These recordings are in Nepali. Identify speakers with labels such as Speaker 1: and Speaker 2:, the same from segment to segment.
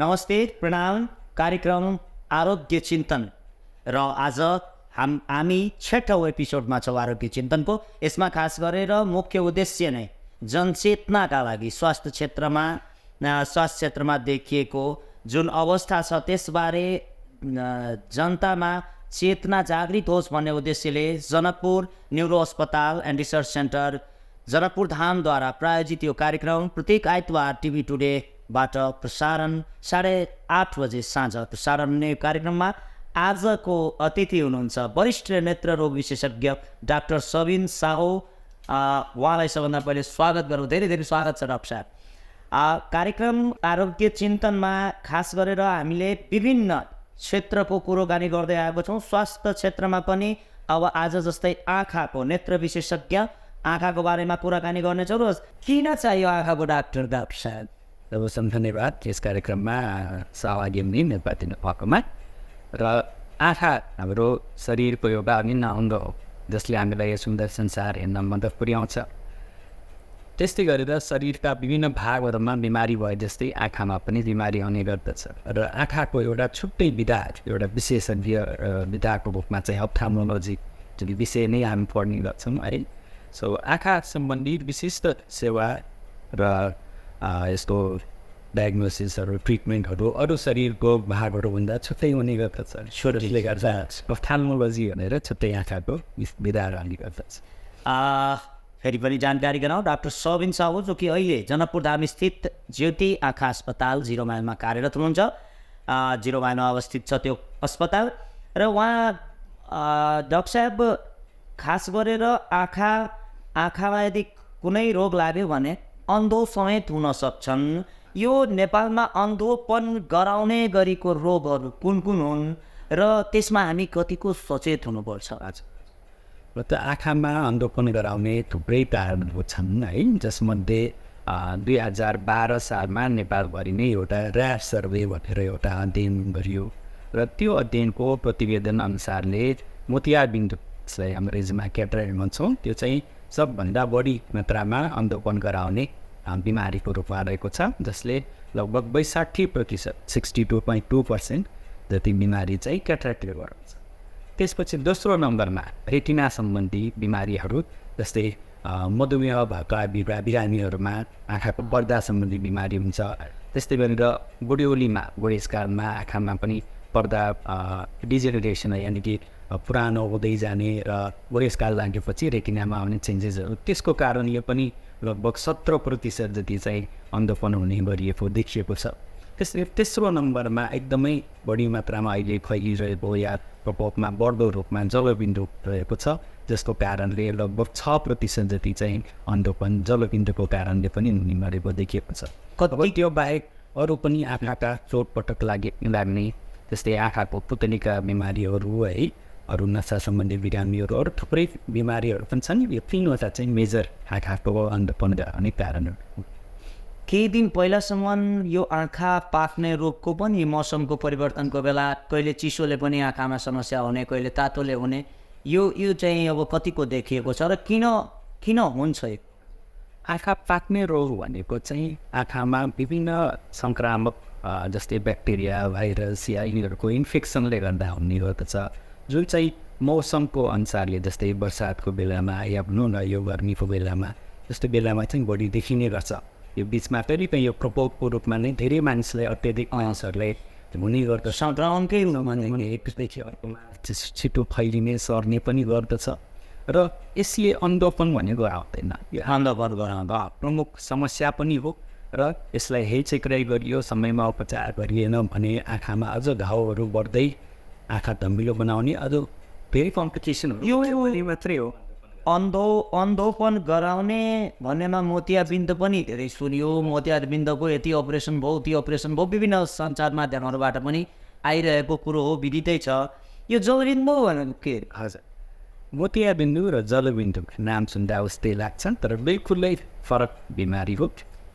Speaker 1: नमस्ते प्रणाम कार्यक्रम आरोग्य चिन्तन र आज हामी 6औं एपिसोडमा छौँ आरोग्य चिन्तनको। यसमा खास गरेर मुख्य उद्देश्य नै जनचेतनाका लागि स्वास्थ्य क्षेत्रमा देखिएको जुन अवस्था छ त्यसबारे जनतामा चेतना जागृत होस् भन्ने उद्देश्यले जनकपुर न्युरो अस्पताल एन्ड रिसर्च सेन्टर जनकपुर धामद्वारा प्रायोजित यो कार्यक्रम प्रत्येक आइतबार टिभी टुडेबाट प्रसारण 8:30 बजे साँझ प्रसारण हुने कार्यक्रममा आजको अतिथि हुनुहुन्छ वरिष्ठ नेत्र रोग विशेषज्ञ डाक्टर सबिन साहु। उहाँलाई सबभन्दा पहिले स्वागत गरौँ। धेरै धेरै स्वागत छ डाक्टर साहब। कार्यक्रम आरोग्य चिन्तनमा खास गरेर हामीले विभिन्न क्षेत्रको कुरोकानी गर्दै आएको छौँ। स्वास्थ्य क्षेत्रमा पनि अब आज जस्तै आँखाको नेत्र विशेषज्ञ आँखाको बारेमा कुराकानी गर्नेछौँ। र किन चाहियो आँखाको डाक्टर साहब?
Speaker 2: सबैसँग धन्यवाद यस कार्यक्रममा सहभागी हुने निर्वाचित भएकोमा। र आँखा हाम्रो शरीरको एउटा अभिन्न अङ्ग हो जसले हामीलाई यो सुन्दर संसार हेर्न मद्दत पुर्याउँछ। त्यस्तै गरेर शरीरका विभिन्न भागहरूमा बिमारी भए जस्तै आँखामा पनि बिमारी आउने गर्दछ। र आँखाको एउटा छुट्टै विधा, एउटा विशेषज्ञ विधाको रूपमा चाहिँ अप्थाल्मोलोजी जुन विषय नै हामी पढ्ने गर्छौँ है। सो आँखा सम्बन्धित विशिष्ट सेवा र यस्तो डायग्नोसिसहरू ट्रिटमेन्टहरू अरू शरीरको भागहरूभन्दा छुट्टै हुने गर्दछ। त्यसले गर्दा अप्थाल्मोलोजी भनेर छुट्टै आँखाको विधाहरू आउने गर्दछ।
Speaker 1: फेरि पनि जानकारी गराउँ। डाक्टर सबिन साहु जो कि अहिले जनकपुर धाम स्थित ज्योति आँखा अस्पताल 0 माइलमा कार्यरत हुनुहुन्छ। 0 माइलमा अवस्थित छ त्यो अस्पताल। र उहाँ डाक्टर साहब खास गरेर आँखामा यदि कुनै रोग लाग्यो भने अन्धो समेत हुन सक्छन्। यो नेपालमा अन्धोपन गराउने गरीको रोगहरू कुन कुन हुन् र त्यसमा हामी कतिको सचेत हुनुपर्छ?
Speaker 2: र त आँखामा अन्धोपन गराउने थुप्रै कारणहरू छन् है, जसमध्ये 2012 सालमा नेपालभरि नै एउटा ऱ्यास सर्वे भनेर एउटा अध्ययन गरियो। र त्यो अध्ययनको प्रतिवेदन अनुसारले मोतियाबिन्दु, जसलाई अङ्ग्रेजीमा क्याटरेक्ट भन्छौँ, त्यो चाहिँ सबभन्दा बढी मात्रामा अन्धोपन गराउने बिमारीको रूपमा रहेको छ, जसले लगभग 62%, 62.2% जति बिमारी चाहिँ क्याटरेक्टले गराउँछ। त्यसपछि दोस्रो नम्बरमा रेटिना सम्बन्धी बिमारीहरू जस्तै मधुमेह भएका बिरामीहरूमा आँखाको पर्दा सम्बन्धी बिमारी हुन्छ। त्यस्तै गरेर बुढेसकालमा आँखामा पनि पर्दा डिजेनरेसन यानि कि पुरानो हुँदै जाने र बुढेसकाल लागेपछि रेटिनामा आउने चेन्जेसहरू, त्यसको कारण यो पनि लगभग 17% जति चाहिँ अन्धोपन हुने गरिएको देखिएको छ। त्यसले तेस्रो नम्बरमा एकदमै बढी मात्रामा अहिले फैलिरहेको या प्रकोपमा बढ्दो रूपमा जलबिन्दु रहेको छ, जसको कारणले लगभग 6% जति चाहिँ अन्धोपन जलबिन्दुको कारणले पनि हुने गरेको देखिएको छ। त्यो बाहेक अरू पनि आँखाका चोटपटक लाग्ने जस्तै आँखाको पुतलीका बिमारीहरू है, अरू नसा सम्बन्धी बिरामीहरू, अरू थुप्रै बिमारीहरू पनि छन्। यो तीनवटा चाहिँ मेजर आँखाको अन्धोपन गराउने कारणहरू।
Speaker 1: केही दिन पहिलासम्म यो आँखा पाक्ने रोगको पनि मौसमको परिवर्तनको बेला कहिले चिसोले पनि आँखामा समस्या हुने, कहिले तातोले हुने, यो चाहिँ अब कतिको देखिएको छ र किन हुन्छ? यो
Speaker 2: आँखा पाक्ने रोग भनेको चाहिँ आँखामा विभिन्न सङ्क्रामक जस्तै ब्याक्टेरिया, भाइरस या यिनीहरूको इन्फेक्सनले गर्दा हुने गर्दछ, जुन चाहिँ मौसमको अनुसारले, जस्तै बर्सातको बेलामा या भनौँ न यो गर्मीको बेलामा जस्तो बेलामा चाहिँ बढी देखिने गर्छ। यो बिचमा फेरि यो प्रकोपको रूपमा नै धेरै मानिसलाई अत्याधिक मानिसहरूलाई हुने गर्दछ।
Speaker 1: सङ्क्रामकै
Speaker 2: एकदेखि अर्कोमा छिटो फैलिने सर्ने पनि गर्दछ। र यसले अन्धोपन भनेको आउँदैन, यो
Speaker 1: अन्धोपन गराउँदा
Speaker 2: प्रमुख समस्या पनि हो। र यसलाई हेरचेक्राइ गरियो, समयमा उपचार गरिएन भने आँखामा अझ घाउहरू बढ्दै आँखा धमिलो बनाउने अझ धेरै कम्प्लिकेसन
Speaker 1: यो मात्रै हो। अन्धोपन गराउने भन्नेमा मोतियाबिन्द पनि धेरै सुनियो। मोतियाबिन्दको यति अपरेसन भयो, त्यो अपरेसन भयो, विभिन्न सञ्चार माध्यमहरूबाट पनि आइरहेको कुरो हो, विदितै छ। यो जलबिन्दु भनेको के?
Speaker 2: हजुर, मोतियाबिन्दु र जलबिन्दु नाम सुन्दा उस्तै लाग्छन्, तर बिल्कुलै फरक बिमारी हो।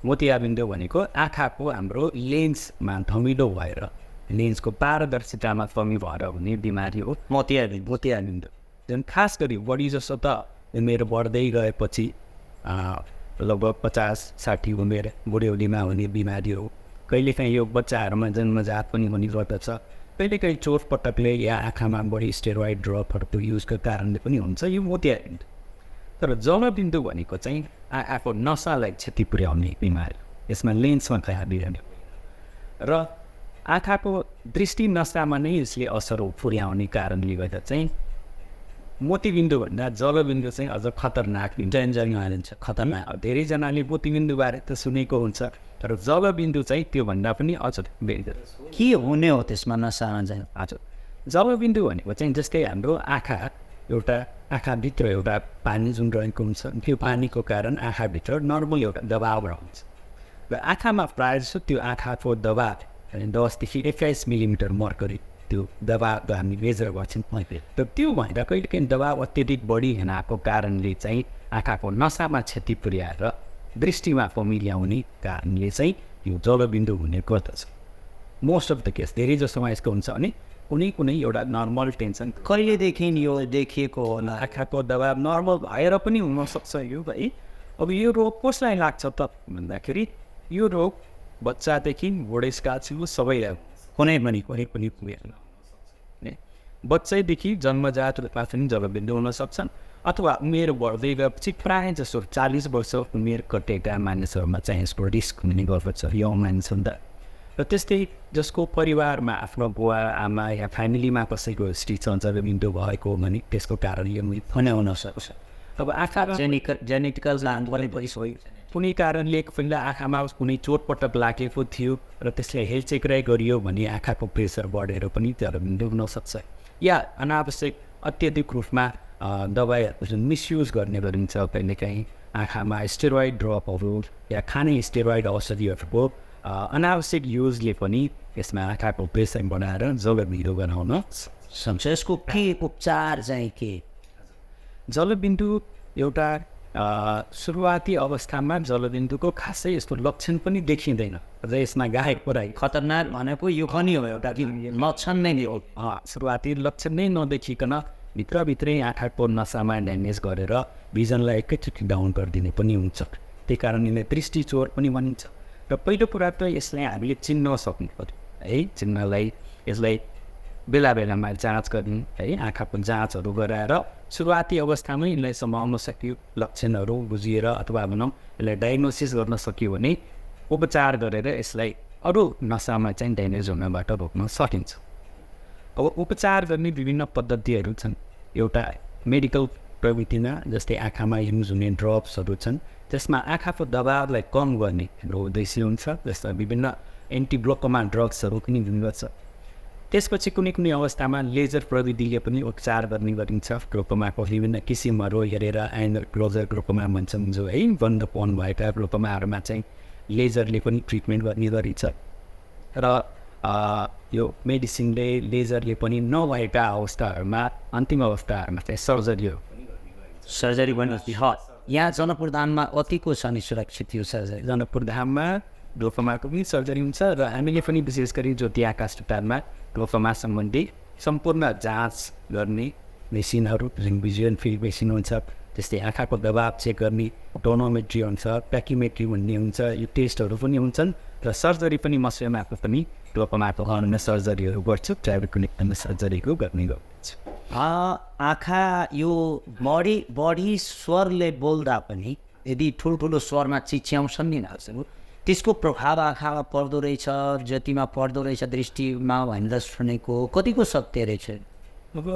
Speaker 2: मोतियाबिन्दु भनेको आँखाको हाम्रो लेन्समा धमिलो भएर लेन्सको पारदर्शितामा कमी भएर हुने बिमारी हो मोतियाबिन्दु। जुन खास गरी बढी जसो त उमेर बढ्दै गएपछि लगभग 50-60 उमेर बुढ्यौलीमा हुने बिमारी हो। कहिलेकाहीँ यो बच्चाहरूमा जन्मजात पनि हुने गर्दछ। कहिलेकाहीँ चोटपटकले या आँखामा बढी स्टेरोइड ड्रपहरूको युजको कारणले पनि हुन्छ यो मोतियाबिन्दु। तर जलबिन्दु भनेको चाहिँ आँखाको नसालाई क्षति पुर्याउने बिमारी, यसमा लेन्समा खराबिरहने र आँखाको दृष्टि नसामा नै यसले असर पुर्याउने कारणले गर्दा चाहिँ मोतीबिन्दुभन्दा जलबिन्दु चाहिँ अझ खतरनाक डेन्जरिङ हालिन्छ, खतरनाक। धेरैजनाले मोतीबिन्दुबारे त सुनेको हुन्छ, तर जलबिन्दु चाहिँ त्योभन्दा पनि अझ डेन्जरस।
Speaker 1: के हुने हो त्यसमा नसामा चाहिँ?
Speaker 2: हजुर, जलबिन्दु भनेको चाहिँ जस्तै हाम्रो आँखाभित्र एउटा पानी जुन रहेको हुन्छ, त्यो पानीको कारण आँखाभित्र नर्मल एउटा दबाव रहन्छ र आँखामा प्रायः जस्तो त्यो आँखाको दबाव 10 देखि 21 मिलिमिटर मर्करी त्यो दबाव हामी मेजर गर्छौँ। तर त्यो भएर कहिलेकाहीँ दबाव अत्यधिक बढी हुनाको कारणले चाहिँ आँखाको नसामा क्षति पुर्याएर दृष्टिमा कमी ल्याउने कारणले चाहिँ यो जलबिन्दु हुने गर्दछ। मोस्ट अफ द केस धेरै जसोमा यस्तो हुन्छ अनि कुनै एउटा नर्मल टेन्सन
Speaker 1: कहिलेदेखि यो देखिएको होला?
Speaker 2: आँखाको दबाव नर्मल भएर पनि हुनसक्छ यो है। अब यो रोग कसलाई लाग्छ त भन्दाखेरि यो रोग बच्चादेखि बुढेसकालसम्म सबैलाई कुनै पनि पुगेन। बच्चैदेखि जन्मजात रूपमा पनि जलबिन्दु हुन सक्छन् अथवा उमेर बढ्दै गएपछि प्रायः जसो 40 वर्ष उमेर कटेका मानिसहरूमा चाहिँ यसको रिस्क हुने गर्दछ, यङ मानिस हुँदा। र त्यस्तै जसको परिवारमा आफ्नो बुवा आमा या फ्यामिलीमा कसैको हिस्ट्री छ जलबिन्दु भएको भने त्यसको कारण यो हुन सक्छ। अब आँखा
Speaker 1: जेनेटिकल
Speaker 2: कुनै कारणले पहिला आँखामा कुनै चोटपटक लागेको थियो र त्यसलाई हेलचेक्राइ गरियो भने आँखाको प्रेसर बढेर पनि जलबिन्दु हुनसक्छ। या अनावश्यक अत्यधिक रूपमा दबाईहरू जुन मिसयुज गर्ने गरिन्छ, कहिलेकाहीँ आँखामा स्टेरोइड ड्रपहरू या खाने स्टेरोइड औषधिहरूको अनावश्यक युजले पनि यसमा आँखाको प्रेसर बढाएर जलबिन्दु बनाउन
Speaker 1: सक्छ। यसको के उपचार चाहिँ के?
Speaker 2: जलबिन्दु एउटा सुरुवाती अवस्थामा जलबिन्दुको खासै यस्तो लक्षण पनि देखिँदैन र यसमा गायक पराई
Speaker 1: खतरनाक भनेको यो पनि हो, एउटा लक्षण नै हो।
Speaker 2: सुरुवाती लक्षण नै नदेखिकन भित्रभित्रै आँखाको नसामा ड्यामेज गरेर भिजनलाई एकैचोटि डाउन गरिदिने पनि हुन्छ। त्यही कारण यसलाई दृष्टि चोर पनि भनिन्छ। र पहिलो कुरा त यसलाई हामीले चिन्न सक्नु पर्यो है। चिन्नलाई यसलाई बेला बेलामा जाँच गर्ने है, आँखाको जाँचहरू गराएर सुरुवाती अवस्थामै यसलाई समाउन सकियो, लक्षणहरू बुझिएर अथवा भनौँ यसलाई डायग्नोसिस गर्न सकियो भने उपचार गरेर यसलाई अरू नसामा चाहिँ ड्यामेज हुनबाट रोक्न सकिन्छ। अब उपचार गर्ने विभिन्न पद्धतिहरू छन्। एउटा मेडिकल प्रविधिमा जस्तै आँखामा युज हुने ड्रप्सहरू छन्, त्यसमा आँखाको दबावलाई कम गर्ने उद्देश्य हुन्छ। जस्तो विभिन्न एन्टिग्लोकोमा ड्रग्सहरू पनि दिने गर्छ। त्यसपछि कुनै अवस्थामा लेजर प्रविधिले पनि उपचार गर्ने गरिन्छ। ग्लोकोमाको विभिन्न किसिमहरू हेरेर एन्ड क्लोजर ग्लोकोमा भन्छौँ जो है, बन्दपन भएका ग्लोकोमाहरूमा चाहिँ लेजरले पनि ट्रिटमेन्ट गर्ने गरिन्छ। र यो मेडिसिनले लेजरले पनि नभएका अवस्थाहरूमा अन्तिम अवस्थाहरूमा चाहिँ सर्जरी पनि
Speaker 1: यहाँ जनकपुर धाममा अतिको छ नि सुरक्षित यो सर्जरी?
Speaker 2: जनकपुर धाममा ग्लोकोमाको पनि सर्जरी हुन्छ र हामीले पनि विशेष गरी ज्योति आकाश अस्पतालमा ग्लोकोमा सम्बन्धी सम्पूर्ण जाँच गर्ने मेसिनहरू, भिजुअल फिल्ड मेसिन हुन्छ, त्यस्तै आँखाको दबाब चेक गर्ने टोनोमेट्री हुन्छ, प्याकिमेट्री भन्ने हुन्छ, यो टेस्टहरू पनि हुन्छन्। र सर्जरी पनि म स्वयं पनि ग्लोकोमाको अन्य सर्जरीहरू गर्छु, प्राइभेट क्लिनिकमा सर्जरीको गर्ने गर्छु।
Speaker 1: आँखा यो बढी स्वरले बोल्दा पनि यदि ठुल्ठुलो स्वरमा चिच्याउँछन् नि त्यसको प्रभाव आँखामा पर्दो रहेछ, ज्योतिमा पर्दो रहेछ, दृष्टिमा भनेर सुनेको कतिको सत्य रहेछ?
Speaker 2: अब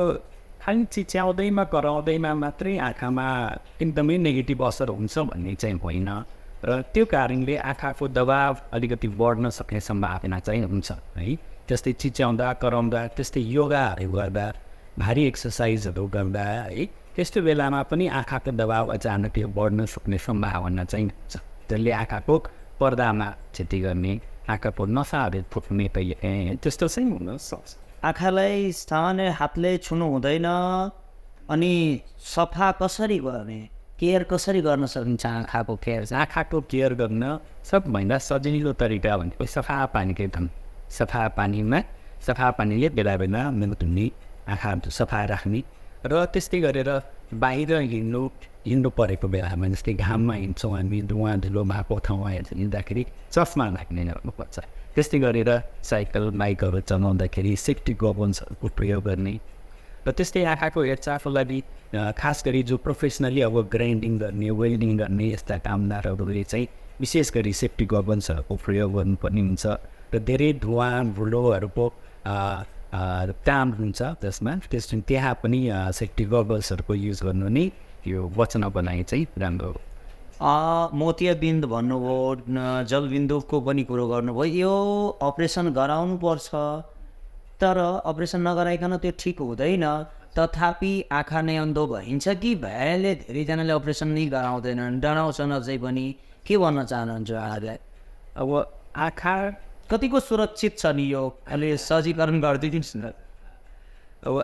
Speaker 2: खालि चिच्याउँदैमा कराउँदैमा मात्रै आँखामा एकदमै नेगेटिभ असर हुन्छ भन्ने चाहिँ होइन। र त्यो कारणले आँखाको दबाव अलिकति बढ्न सक्ने सम्भावना चाहिँ हुन्छ है। जस्तै चिच्याउँदा कराउँदा, त्यस्तै योगाहरू गर्दा, भारी एक्सर्साइजहरू गर्दा है, त्यस्तो बेलामा पनि आँखाको दबाव अचानक बढ्न सक्ने सम्भावना चाहिँ हुन्छ। जसले आँखाको पर्दामा क्षति गर्ने, आँखाको नसाहरू फुट्ने त्यस्तो चाहिँ हुन सक्छ।
Speaker 1: आँखालाई सामान्य हातले छुनु हुँदैन, अनि सफा कसरी गर्ने, केयर कसरी गर्न सकिन्छ आँखाको केयर?
Speaker 2: आँखाको केयर गर्न सबभन्दा सजिलो तरिका भनेको सफा पानीकै धुन। सफा पानीले बेला बेला धुने, आँखाहरू सफा राख्ने र त्यस्तै गरेर बाहिर हिँड्नु परेको बेलामा जस्तै घाममा हिँड्छौँ हामी, धुवा धुलो भएको ठाउँमा हिँड्दाखेरि चस्मा लाग्ने गर्नुपर्छ। त्यस्तै गरेर साइकल बाइकहरू चलाउँदाखेरि सेफ्टी गगन्सहरूको प्रयोग गर्ने र त्यस्तै आँखाको हेरचाहको लागि खास गरी जो प्रोफेसनली अब ग्राइन्डिङ गर्ने वेल्डिङ गर्ने यस्ता कामदारहरूले चाहिँ विशेष गरी सेफ्टी गगन्सहरूको प्रयोग गर्नुपर्ने हुन्छ र धेरै धुवा धुलोहरूको काम हुन्छ त्यसमा त्यहाँ पनि सेफ्टी गगल्सहरूको युज गर्नु नै यो बच्नको लागि चाहिँ राम्रो हो।
Speaker 1: मोतियाबिन्द भन्नुभयो, जलबिन्दुको पनि कुरो गर्नुभयो। यो अपरेसन गराउनु पर्छ, तर अपरेसन नगराइकन त्यो ठिक हुँदैन। तथापि आँखा नै अन्धो भइन्छ कि भएले धेरैजनाले अपरेसन नै गराउँदैनन्, डराउँछन् अझै पनि। के भन्न चाहनुहुन्छ उहाँहरूलाई?
Speaker 2: अब आँखा
Speaker 1: कतिको सुरक्षित छ नि यो? अहिले सहजीकरण गरिदिनुहोस् न।
Speaker 2: अब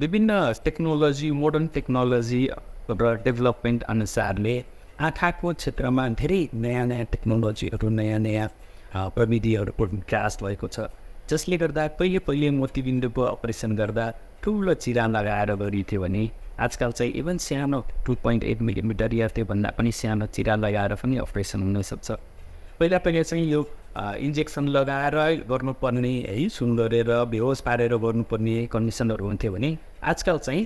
Speaker 2: विभिन्न टेक्नोलोजी, मोडर्न टेक्नोलोजी र डेभलपमेन्ट अनुसारले आँखाको क्षेत्रमा धेरै नयाँ नयाँ टेक्नोलोजीहरू, नयाँ नयाँ प्रविधिहरूको विकास भएको छ, जसले गर्दा पहिले मोतीबिन्दुको अपरेसन गर्दा ठुलो चिरा लगाएर गरिन्थ्यो भने आजकल चाहिँ इभन सानो 2.8 मिलिमिटर या त्योभन्दा पनि सानो चिरा लगाएर पनि अपरेसन हुनसक्छ। पहिला चाहिँ यो इन्जेक्सन लगाएर गर्नुपर्ने है, सुन गरेर बेहोस पारेर गर्नुपर्ने कन्डिसनहरू हुन्थ्यो भने आजकल चाहिँ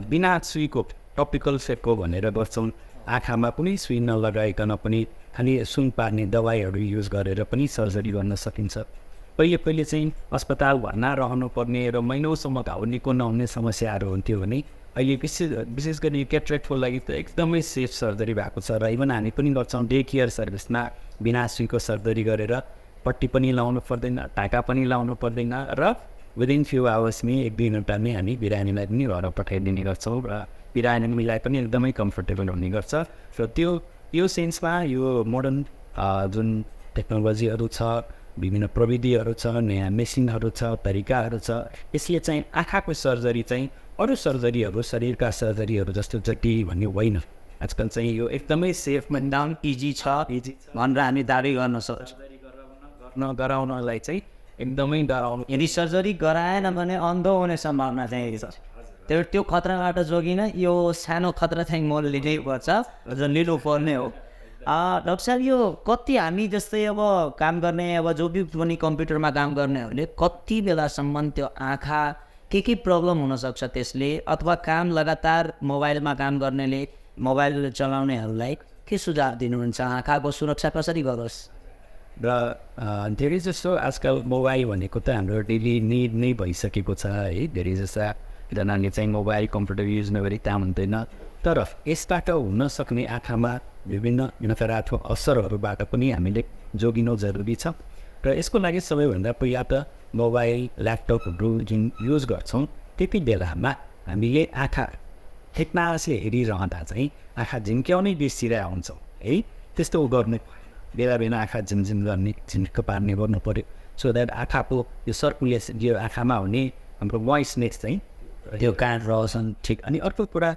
Speaker 2: बिना सुईको टपिकल फेको भनेर गर्छौँ। आँखामा कुनै सुई नलगाइकन पनि खालि सुन पार्ने दबाईहरू युज गरेर पनि सर्जरी गर्न सकिन्छ। पहिले चाहिँ अस्पताल भर्ना रहनुपर्ने र महिनौसम्म घाउ निको नहुने समस्याहरू हुन्थ्यो भने अहिले विशेष गरी क्याट्रेक्टको लागि त एकदमै सेफ सर्जरी भएको छ। र इभन हामी पनि गर्छौँ डे केयर सर्भिसमा बिना सुईको सर्जरी गरेर पट्टी पनि लाउनु पर्दैन, टाका पनि लाउनु पर्दैन र विदिन फ्यु आवर्समै 1-2 घन्टामै हामी बिरामीलाई पनि घर पठाइदिने गर्छौँ र बिरामीलाई पनि एकदमै कम्फर्टेबल हुने गर्छ। र त्यो सेन्समा यो मोडर्न जुन टेक्नोलोजीहरू छ, विभिन्न प्रविधिहरू छ, नयाँ मेसिनहरू छ, तरिकाहरू छ, यसले चाहिँ आँखाको सर्जरी चाहिँ अरू सर्जरीहरू, शरीरका सर्जरीहरू जस्तो जटिल भन्ने होइन। आजकल चाहिँ यो एकदमै सेफ
Speaker 1: एकदम इजी छ भनेर हामी दाबी गर्न सक्छौँ।
Speaker 2: गराउनलाई चाहिँ एकदमै डराउनु।
Speaker 1: यदि सर्जरी गराएन भने अन्धो हुने सम्भावना चाहिँ छ। त्यो खतराबाट जोगिन यो सानो खतरा चाहिँ मोल लिनै पर्छ, जो लिनुपर्ने हो। डाक्टर साहब, यो कति हामी जस्तै अब काम गर्ने, अब जो पनि कम्प्युटरमा काम गर्नेहरूले कति बेलासम्म त्यो आँखा के प्रब्लम हुनसक्छ त्यसले, अथवा काम लगातार मोबाइलमा काम गर्नेले, मोबाइल चलाउनेहरूलाई के सुझाव दिनुहुन्छ? आँखाको सुरक्षा कसरी गरोस्?
Speaker 2: र धेरै जस्तो आजकल मोबाइल भनेको त हाम्रो डेली निड नै भइसकेको छ है। धेरै जनाले चाहिँ मोबाइल कम्प्युटर युज नगरी काम हुँदैन, तर यसबाट हुन सक्ने आँखामा विभिन्न नकारात्मक असरहरूबाट पनि हामीले जोगिनु जरुरी छ। र यसको लागि सबैभन्दा पहिला त मोबाइल, ल्यापटपहरू जुन युज गर्छौँ त्यति बेलामा हामीले आँखा ठेक्नासले हेरिरहँदा चाहिँ आँखा झिम्क्याउने बिर्सिरहेका हुन्छौँ है। त्यस्तो गर्ने बेला आँखा झिमझिम गर्ने, झिम्क पार्ने गर्नु पऱ्यो, सो द्याट आँखाको यो सर्कुलेसन, यो आँखामा हुने हाम्रो मोइस्टनेस चाहिँ
Speaker 1: त्यो कान रोशन
Speaker 2: ठिक। अनि अर्को कुरा,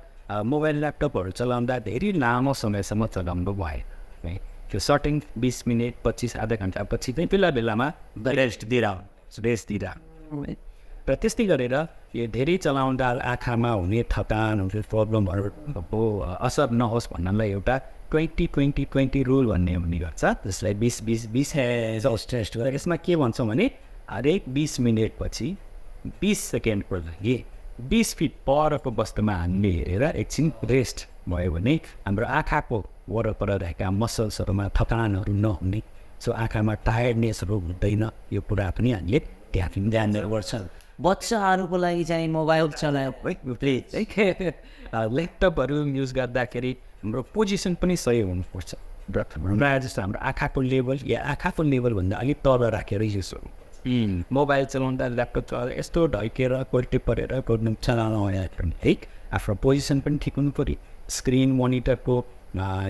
Speaker 2: मोबाइल ल्यापटपहरू चलाउँदा धेरै लामो समयसम्म चलाउनु भयो है। त्यो सर्टिङ 20 मिनट 25 आधा घन्टापछि चाहिँ बेलामा
Speaker 1: रेस्ट दिएर
Speaker 2: र त्यस्तै गरेर यो धेरै चलाउँदा आँखामा हुने थकान, हुने प्रब्लमहरूको असर नहोस् भन्नलाई एउटा 20-20-20 रुल भन्ने हुने गर्छ, जसलाई 20-20-20 टेस्ट गरेर यसमा के भन्छौँ भने हरेक 20 मिनटपछि 20 सेकेन्डको लागि 20 फिट परको वस्तुमा हामीले हेरेर एकछिन रेस्ट भयो भने हाम्रो आँखाको वरपर रहेका मसल्सहरूमा थकानहरू नहुने, सो आँखामा टायर्डनेसहरू हुँदैन। यो कुरा पनि हामीले ध्यान दिनुपर्छ।
Speaker 1: बच्चाहरूको लागि चाहिँ मोबाइल चलायो प्लिज
Speaker 2: ल्यापटपहरू युज गर्दाखेरि हाम्रो पोजिसन पनि सही हुनुपर्छ। प्रायः जस्तो हाम्रो आँखाको लेभल या आँखाको लेभलभन्दा अलिक तल राखेर युज गर्नु। मोबाइल चलाउँदा, ल्यापटप चलाउँदा यस्तो ढल्केर कोल्टी परेर गर्नु चलाउनु है। आफ्नो पोजिसन पनि ठिक हुनु पऱ्यो। स्क्रिन मोनिटरको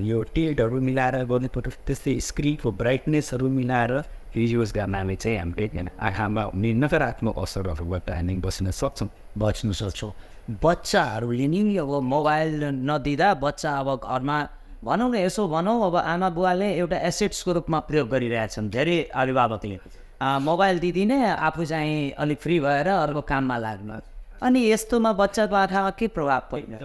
Speaker 2: यो टिल्टहरू मिलाएर गर्नु पऱ्यो। त्यस्तै स्क्रिनको ब्राइटनेसहरू मिलाएर युज गर्नाले चाहिँ हामीले आँखामा हुने नकारात्मक असरहरूबाट हामी बच्न सक्छौँ।
Speaker 1: बच्चाहरूले नि अब मोबाइल नदिँदा बच्चा अब घरमा भनौँ न, यसो भनौँ अब आमा बुवाले एउटा एसेट्सको रूपमा प्रयोग गरिरहेछन्। धेरै अभिभावकले मोबाइल दिदिने, आफू चाहिँ अलिक फ्री भएर अर्को काममा लाग्नु, अनि यस्तोमा बच्चाको आँखामा के प्रभाव पर्छ?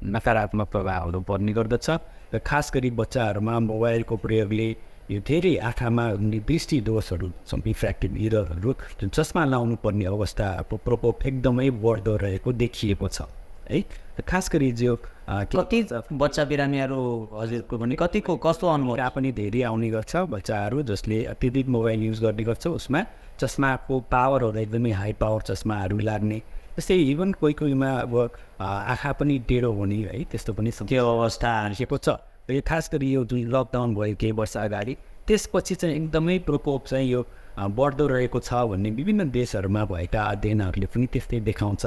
Speaker 2: नकारात्मक प्रभावहरू पर्ने गर्दछ। र खास गरी बच्चाहरूमा मोबाइलको प्रयोगले यो धेरै आँखामा हुने दृष्टि दोषहरू रिफ्र्याक्टिभ इररहरू जुन चस्मा लाउनु पर्ने अवस्थाको प्रकोप एकदमै बढ्दो रहेको देखिएको छ है। खास गरी जो
Speaker 1: कति बच्चा बिरामीहरू हजुरको भने कतिको कस्तो अनुभव
Speaker 2: पनि धेरै आउने गर्छ बच्चाहरू जसले अत्यधिक मोबाइल युज गर्ने गर्छ, उसमा चस्माको पावरहरू एकदमै हाई पावर चस्माहरू लाग्ने, जस्तै इभन कोही कोहीमा अब आँखा पनि टेढो हुने है, त्यस्तो पनि
Speaker 1: त्यो अवस्था
Speaker 2: आएको छ। यो खास गरी यो जुन लकडाउन भयो केही वर्ष अगाडि, त्यसपछि चाहिँ एकदमै प्रकोप चाहिँ यो बढ्दो रहेको छ भन्ने विभिन्न देशहरूमा भएका अध्ययनहरूले पनि त्यस्तै देखाउँछ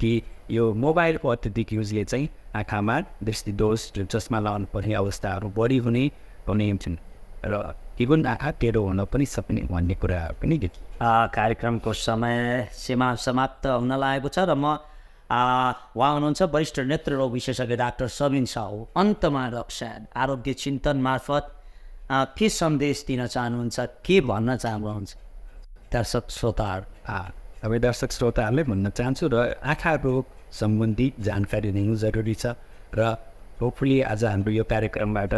Speaker 2: कि यो मोबाइलको अत्यधिक युजले चाहिँ आँखामा दृष्टिदोष जुन चस्मा लाउनु पर्ने अवस्थाहरू बढी हुने हुन्छन् र इभन आँखा टेढो हुन पनि सक्ने भन्ने कुरा पनि देखियो।
Speaker 1: कार्यक्रमको समय सीमा समाप्त हुन लागेको छ र म उहाँ हुनुहुन्छ वरिष्ठ नेत्ररोग विशेषज्ञ डाक्टर सबिन साहु। अन्तमा डक्टर साहब आरोग्य चिन्तन मार्फत के सन्देश दिन चाहनुहुन्छ, के भन्न चाहनुहुन्छ दर्शक श्रोताहरू?
Speaker 2: अब दर्शक श्रोताहरूले भन्न चाहन्छु र आँखा रोग सम्बन्धी जानकारी दिनु जरुरी छ र होपफुली आज हाम्रो यो कार्यक्रमबाट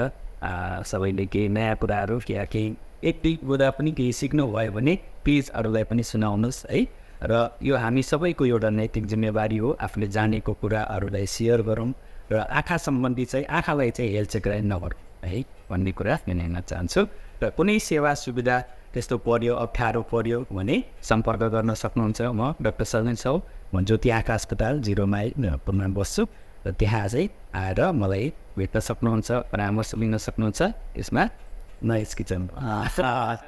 Speaker 2: सबैले केही नयाँ कुराहरू या केही एक दुई कुरा पनि केही सिक्नुभयो भने प्लिज अरूलाई पनि सुनाउनुहोस् है। र यो हामी सबैको एउटा नैतिक जिम्मेवारी हो, आफूले जानेको कुरा अरूलाई सेयर गरौँ र आँखा सम्बन्धी चाहिँ आँखालाई चाहिँ हेलचेक्राइ नगरौँ है भन्ने कुरा भन्न चाहन्छु। र कुनै सेवा सुविधा त्यस्तो पर्यो, अप्ठ्यारो पर्यो भने सम्पर्क गर्न सक्नुहुन्छ। म डाक्टर सबिन साहु, म ज्योति आँखा अस्पताल 0 माइल पुरमा बस्छु र त्यहाँ चाहिँ आएर मलाई भेट्न सक्नुहुन्छ, परामर्श लिन सक्नुहुन्छ यसमा nice kitchen.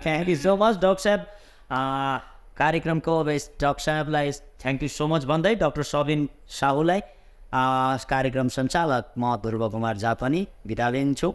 Speaker 1: Thank you so much doctor साहब। कार्यक्रमको डक्टर साहबलाई थ्याङ्क यू सो मच भन्दै डाक्टर सबिन साहुलाई कार्यक्रम सञ्चालक म ध्रुव कुमार जापानी बिदा लिन्छु।